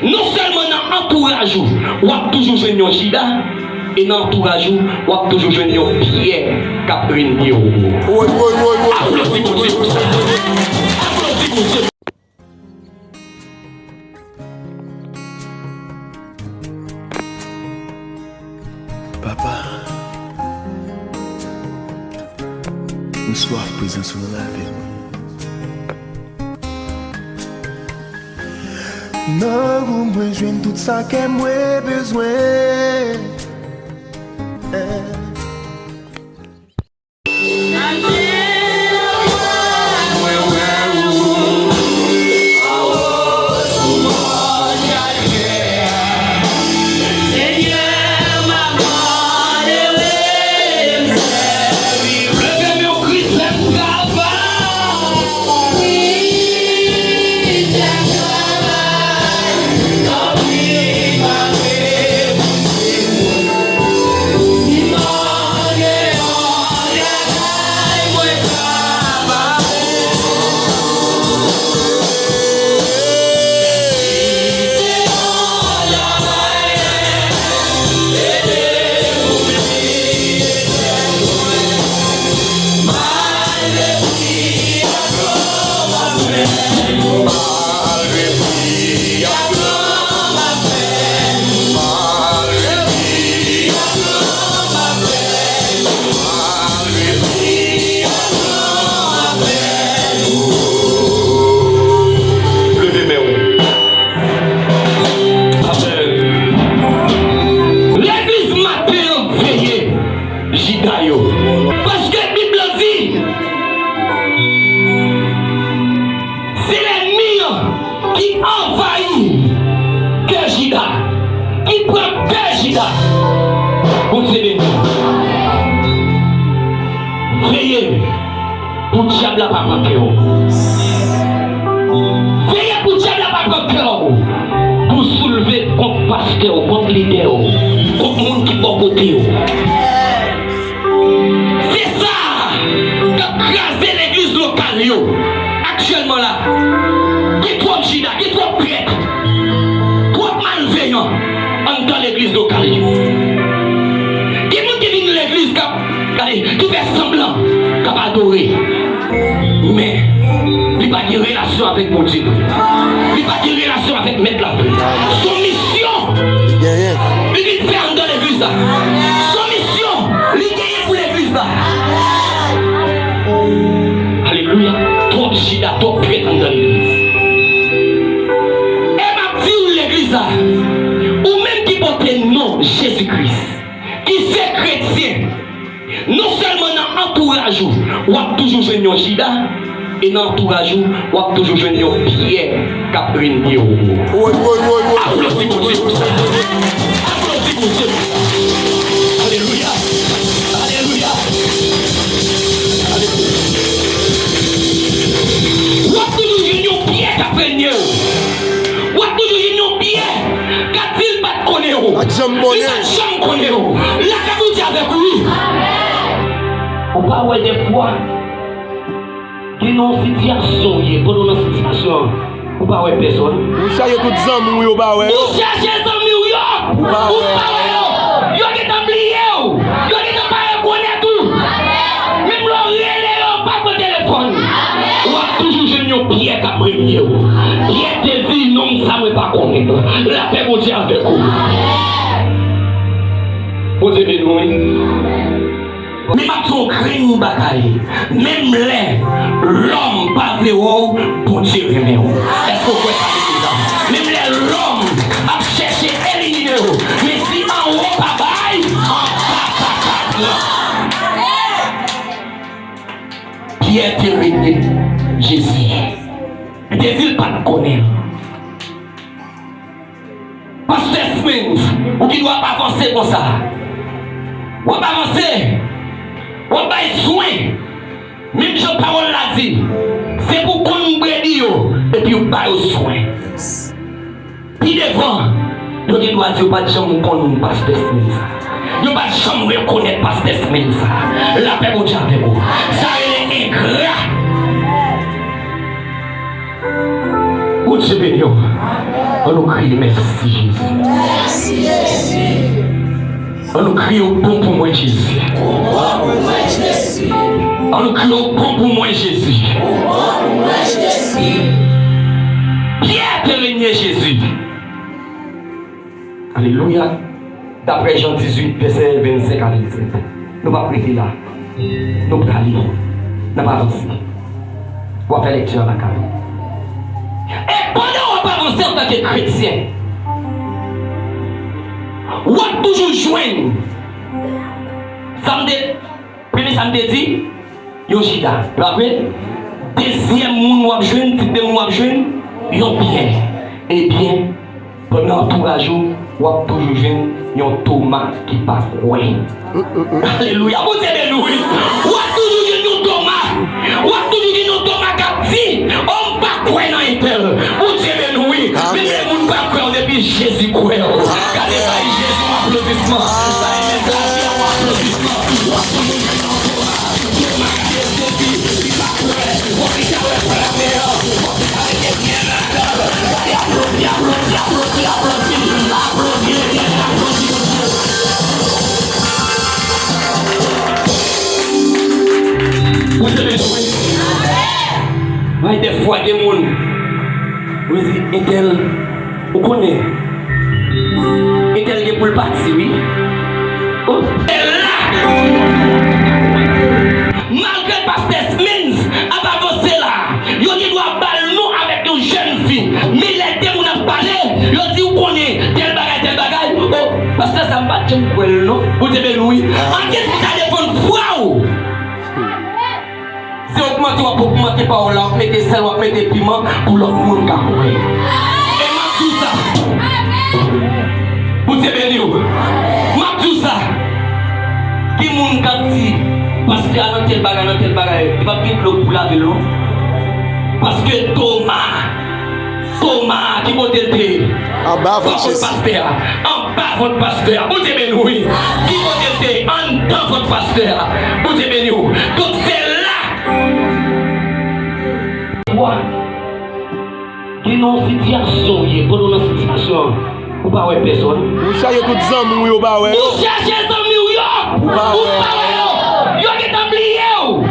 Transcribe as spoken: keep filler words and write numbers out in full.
Non sèlman nan antouraj ou, w ap toujou jwenn yon Jida, e nan antouraj ou, w ap toujou jwenn yon Pyè k ap renye w. Woy, woy, woy, woy. Aplodi Bondye pou sa. Aplodi Bondye. Papa, m swaf prezans ou nan lavi m. Nan ou mwen jwenn tout sa kè mwen bezwen. Leve men w. Amèn. Legliz maten an, veye Jida yo. Paske Bib la di, se lènmi an ki anvayi kè Jida, ki pran kè Jida. Bondye beni. Veye pou dyab la pa pran kè w. Veye pou dyab la pa pran kè w. Pou soulve kont pastè w, kont lidè w, kont moun ki bò kote w. Se sa k ap kraze legliz lokal yo aktyèlman la. Gen twòp Jida, gen twòp prèt, twòp malveyan anndan legliz lokal yo. Gen moun ki vin legliz k ap, gade, ki fè sanblan k ap adore. Men, li pa gen relasyon avèk Bondye vre. Li pa gen relasyon avèk Mèt la vre. Se yon misyon li vin fè anndan legliz la. Se yon misyon li genyen pou legliz la. Alelouya. Twòp Jida, twòp prèt anndan legliz. E m ap di w, legliz la, ou menm ki pote non Jezi Kris, ki se kretyen, non sèlman nan antouraj ou, w ap toujou jwenn yon Jida, e nan antouraj ou, w ap toujou jwenn yon Pyè k ap renye w. Woy, woy, woy, woy. Aplodi Bondye pou sa. Aplodi Bondye pou sa. Alelouya. Alelouya. Alelouya. W ap toujou jwenn yon Pyè k ap renye w. W ap toujou jwenn yon Pyè k ap di l pa t konnen w. Pa t janm konnen w. Li pa t janm konnen w. Lapè Bondye avèk ou, wi. Ou pa wè dèfwa, gen nan yon sitiyasyon w ye, pandan w nan sitiyasyon an, ou pa wè pèsòn. Ou chache tout zanmi w yo, ou pa wè yo. Ou chache zanmi w yo, ou pa wè yo. Yo gentan bliye w. Yo gentan pa rekonèt ou. Menm lè w rele yo, yo pa pran telefòn. W ap toujou jwenn yon Pyè k ap renye w. Pyè te di, nonm sa mwen pa konnen l. Lapè Bondye avèk ou. Bondye beni w, wi. Men m ap di w yon grenn bagay. Menm lè lòm pa vle wè w, Bondye renmen w. Èske w kwè sa, mesye dam? Menm lè lòm ap chèche elimine w, men si anwo pa bay, anba pa ka pran. Pyè te rele Jezi. Li te di l pa t konnen l. Pastè Smens, ou gen dwa ap avanse konsa. W ap avanse. W ap bay swen. Menm jan pawòl la di, se pou w konn bredi yo, epi w ba yo swen. Pi devan, yo gen dwa di yo pa t janm konn pastè Smens sa. Yo pa t janm rekonèt pastè Smens sa. Lapè Bondye avèk ou. Sa rele engra. Bondye beni w. Ann nou kriye mèsi Jezi. Ann nou kriye ou bon pou mwen Jezi. Ann nou kriye ou bon pou mwen Jezi. Pyè te renye Jezi. Alelouya. Daprè Jan dizuit, vèsè vennsenk a vennsèt. Nou p ap rete la. Nou prale. N ap avanse. W ap fè lekti a lakay ou. E pandan w ap avanse antanke kretyen, w ap toujou jwenn. Sa m te, premye sa m te di, yon Jida, e pa vre? Dezyèm moun w ap jwenn, tip de moun w ap jwenn, yon Pyè. Ebyen, pandan antouraj ou, w ap toujou jwenn yon Toma ki pa kwè. Alelouya, Bondye beni w, wi. W ap toujou jwenn yon Toma. W ap toujou jwenn yon Toma k ap di, o, m pa kwè nan entèl. Bondye beni w, wi. Men gen moun pa kwè w depi Jezi kwè w. Gade, bay Jezi yon aplodisman. Bay Mèt lavi a yon aplodisman. W ap toujou jwenn yon Toma. Toma ki esezi, li pa kwè. Fòk li ta wè plamè an. Fòk li ta mete pye ladan l. Gade, aplodi, aplodi, aplodi, aplodi, aplodi. Aplodi Letènèl, aplodi Bondye. Ou se bezwen. Mwen, dèfwa gen moun, ou di, entèl, ou konnen, entèl gen pou l pati, wi. O, entèl la. Malgre pastè Smens ap avanse la, yo gen dwa ba l non avèk yon jèn fi. Men lè de moun ap pale, yo di, ou konnen, tèl bagay, tèl bagay. O, pastè sa, m pa t janm kwè l non. Bondye beni w, wi. Ann gen pou ta defann fwa w. Se ogmante w ap ogmante pawòl la, w ap mete sèl, w ap mete piman pou lòt moun ka kwè. E m ap di w sa. Bondye beni w. M ap di w sa. Gen moun k ap di, pastè a nan tèl bagay, nan tèl bagay, li p ap gen dlo pou lave l non. Paske Toma, Toma, ki kote l te ye? Anba vant Jezi. Pastè a. Anba vant pastè a. Bondye beni w, wi. Ki kote l te ye? Anndan vant pastè a. Bondye beni w. Donk, se la. Wa. Gen nan yon sitiyasyon w ye. Pandan w nan sitiyasyon an, ou pa wè pèsòn. Ou chache tout zanmi w yo, ou pa wè yo. Ou chache zanmi w yo. Ou pa wè yo. Yo gentan bliye w.